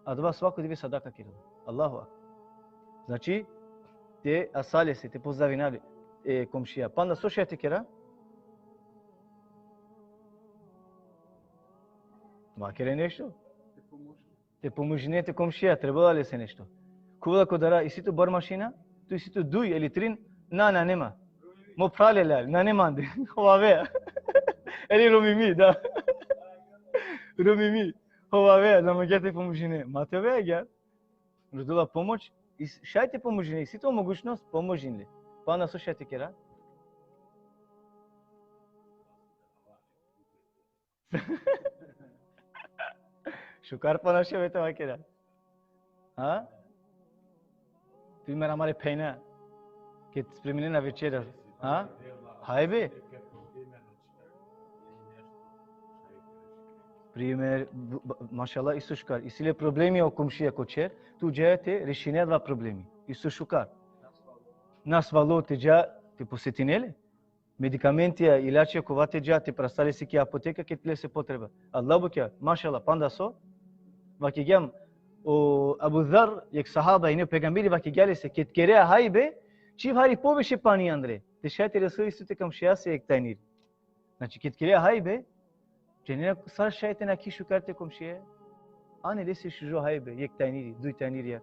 Adava svako dive sadaka kerela. Allahu ekber. Znači, te asa lese, te pozdravina le, e, komšija. Panda so šaj te kera? Vakere nešto? Te pomožine te komšija, trebela lese nešto. Khuvela ko dara, isi tu bar mašina, tu isi tu duj ili trin, na, na, nema. Mo phralalen, na, nema ande. Hovavea. Ili romimi, da. Romimi. Hovavea, na mangea te pomožine. Ma te ove agjar. Rodela pomoć, is-, šaj te pomožine, isi tu mogućnost, pomožin le. Panda so šaj te kera? Šukar panda šaj te vakera. Ha? Primer amare phenja. Ked spreminena večera. Ha? Hajbe. Primer, bu-, ba-, mašallah, isi šukar. Isi le problemi o komšija ko čher, tu džaja te rešine adava problemi. Isi šukar. Nasvalo, te dža, te posetine le. Medikamentija, ilačija, kova te dža, te prasta lese ki apoteka, ked lese potreba. Allah bukja, mašallah, panda so? Vakergjam, o Abu Zar, jekh sahaba, ine o pejgamberi, vakergja lese, ked kerea hajbe, čiv hari poviše pani andre. Te šaj te resel isto te komšijase jekh tajniri. Znači, ked kerea hajbe, džanena sar šaj te nakhe šukar te komšije? Ane lese šužo hajbe, jekh tajniri, duj tajnirija.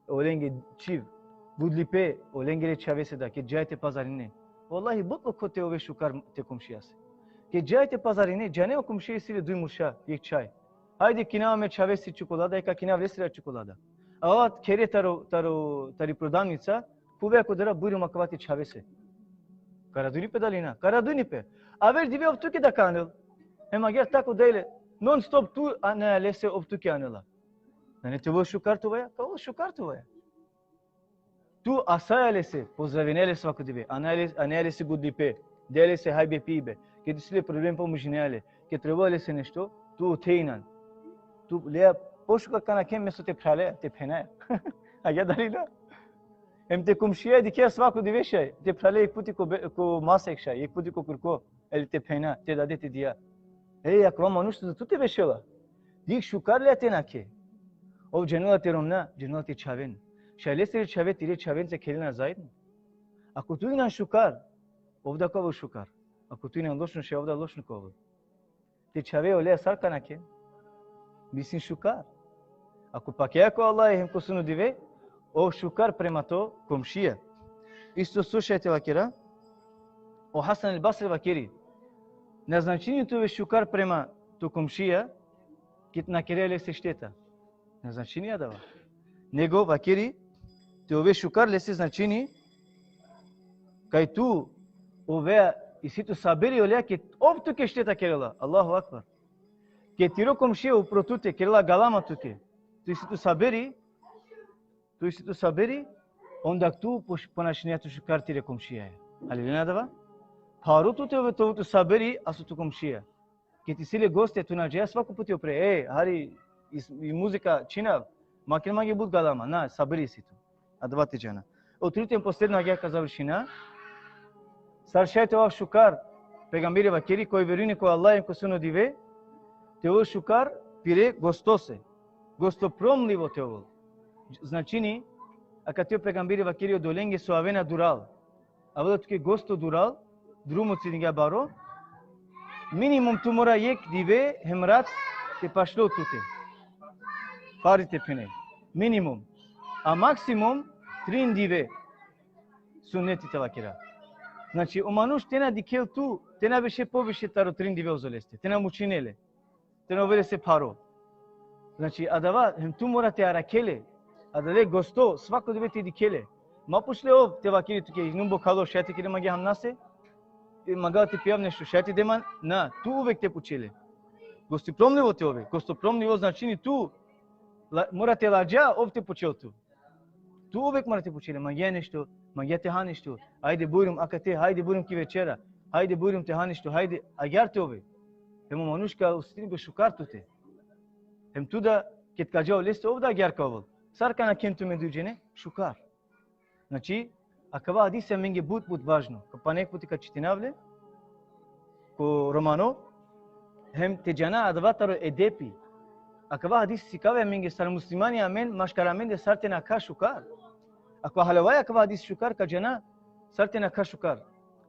Olenge čiv, gudlipe, olengere čhavese da, ked džaja te pazarine. Vallahi, but lokho te ove šukar te komšijase. Ked džaja te pazarine, džane o komšije isi le duj murša, jekh čhaj. Hajde, kinav amen čhavese čokolada, eka kinav lesere čokolada. Ava khere taro, taro, tari prodavnica, khuvea ko dara, bujrum, akava te čhavese. Ka radujni pe dali na? Ka radujni pe. Aver dive ov tuke da ka anel. Hem agjar tako dajle, non stop tu anaja lese, ov tuke anela. Nane te ovel šukar te ovaja? Ka ovel šukar te ovaja. Tu asaja lese, pozdravinaja lese svako dive, anaja lese, anaja lese gudlipe, daja lese hajbe pibe, ked isi le problem pomožinaja le, ked trebela lese nešto, tu ote inan. Tu lea pošukar ka nakhe mesto te phraleja, te phenaja. Agjar dali na? Hem te komšija dikhea svako dive šaj, te phrale jekh puti ko be-, ko masa jekh šaj, jekh puti ko kurko, ili te phena, te dade, te dija. Ej, akava manuš tu, tu te bešela. Dikh šukar lea te nakhe. Ov džanela te romna, džanela te čhaven. Šaj lesere čhave tire čhavenca khelena zaedno. Ako tu inan šukar, ov da ka ovel šukar. Ako tu inan lošno, šaj ov da lošno ka ovel. Te čhave olea sar ka nakhe? Bisin šukar. Ako pakea ko Allah hem ko sudno dive, ov šukar prema to komšija. Isto so šaj te vakera, o Hasan el Basri vakeri, na značini te ove šukar prema to komšija, ked na kerea lese šteta. Na značini adava. Nego vakeri, te ove šukar lese značini, kaj tu ovea, isi tu saberi olea, ked ov tuke šteta kerela. Allahu ekber. Ked tiro komšija upro tute kerela galama tuke, tu isi tu saberi, tu isi tu saberi, onda tu poš-, ponašinea tu šukar tire komšijaja. Ali len adava? Pharo tute ove te ovel tu saberi, aso tu komšija. Ked isi le goste, tu na džaja svako puti upre, e, hari, is-, i muzika čhinav, ma ker mange but galama, na, saberi isi tu. Adava te džana. O trito hem posledno, agjaar ka završina. Sar šaj te ovav šukar Pejgamberi vakeri: koj verujne ko Allah hem ko sudno dive, te ovel šukar pire gostose. Gostoprimljivo te ovel. Značini, akate o pejgamberi vakeri odolenge so avena dural. Avela tuke gosto dural, drumo cidingja baro, minimum tu mora jekh dive hem rat te pašlol tute. Pari te phene. Minimum. A maksimum trin dive. Sunneti te vakera. Znači, o manuš te na dikhel tu, te na beše poviše taro trin dive ozoleste. Te na mučinele. Te na ovel lese pharo. Znači, adava, hem tu mora te arakhele. Adale gosto, svako dive te dikhele. Ma pučle ov te vakeri tuke: inum bokhalo, šaj te kere mange hamnase? E, mangava te pijav nešto, šaj te de man? Na, tu uvek te pučele. Gostoprimljivo te ove. Gostoprimljivo značini tu la, mora te ladža, ov te pučel tu. Tu uvek mora te pučele: mangea nešto, mangea te ha nešto? Ajde, bujrum, akate, hajde, bujrum ki večera. Hajde, bujrum, te ha nešto, hajde, agjaar te ove. Hem o manuš ka osetini pe šukar tute. Hem tu da, ked ka dža oleste, ov da agjaar ka ovel. Sar ka nakhen tumen duj džene? Šukar. Znači, akava hadisi amenge but, but važno. Ka, ponekh puti ka čitinav le, ko romano, hem te džana adava taro edepi. Akava hadisi sikavi amenge sar muslimani amen, maškar amende sar te nakha šukar. Ako halovaja akava hadisi šukar, ka džana sar te nakha šukar.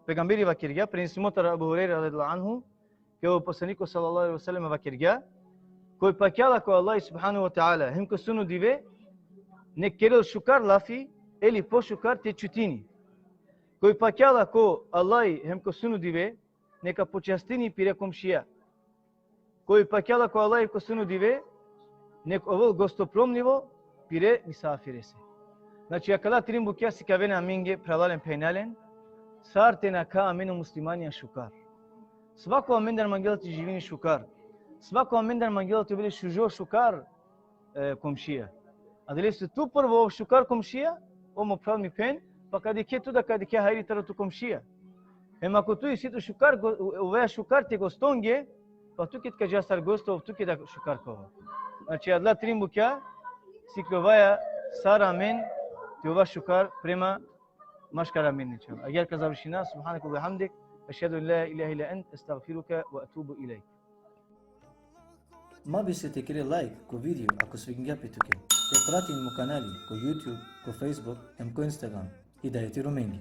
Pejgamberi vakergja, prenesimo taro Abu Hurejra radijallahu anhu, kaj o poslaniko sallallahu alejhi ve sellem vakergja: koj pakjala ko Allah subhanahu ve teala hem ko sudno dive, nek kerel šukar lafi, eli pošukar te čutini. Koj pakjala ko Allah hem ko sudno dive, neka počastini pire komšija. Koj pakjala ko Allah hem ko sudno dive, nek ovel gostoprimljivo pire misafirese. Znači, akala trin bukja sikavena amenge, phralalen, phenjalen, sar te nakha amen o muslimanja šukar. Svako amendar mangela te živini šukar. Svako amendar mangela te ovel le šužo, šukar, e, komšija. Adalese tu prvo ov šukar komšija, o mo phral, mi phen, pa ka dikhe tu da ka dikhe hajri taro to komšija. Hem ako tu isi tu šukar, go-, oveja šukar te gostonge, pa tu ked ka dža sar gosto, ov tuke da šukar ka ova. Znači, adala trin bukja siklovaja sar amen te ova šukar prema maškar amen, inšallah. Agjaar ka završina: subhaneke ve bihamdik, ešhedu en la ilahe illa ent, estagfiruke ve etubu ilejk. Ma bister te kere lajk ko video ako svidingja pe tuke. Te pratin mo kanali ko YouTube, ko Facebook, hem ko Instagram. Hidajeti Romengi.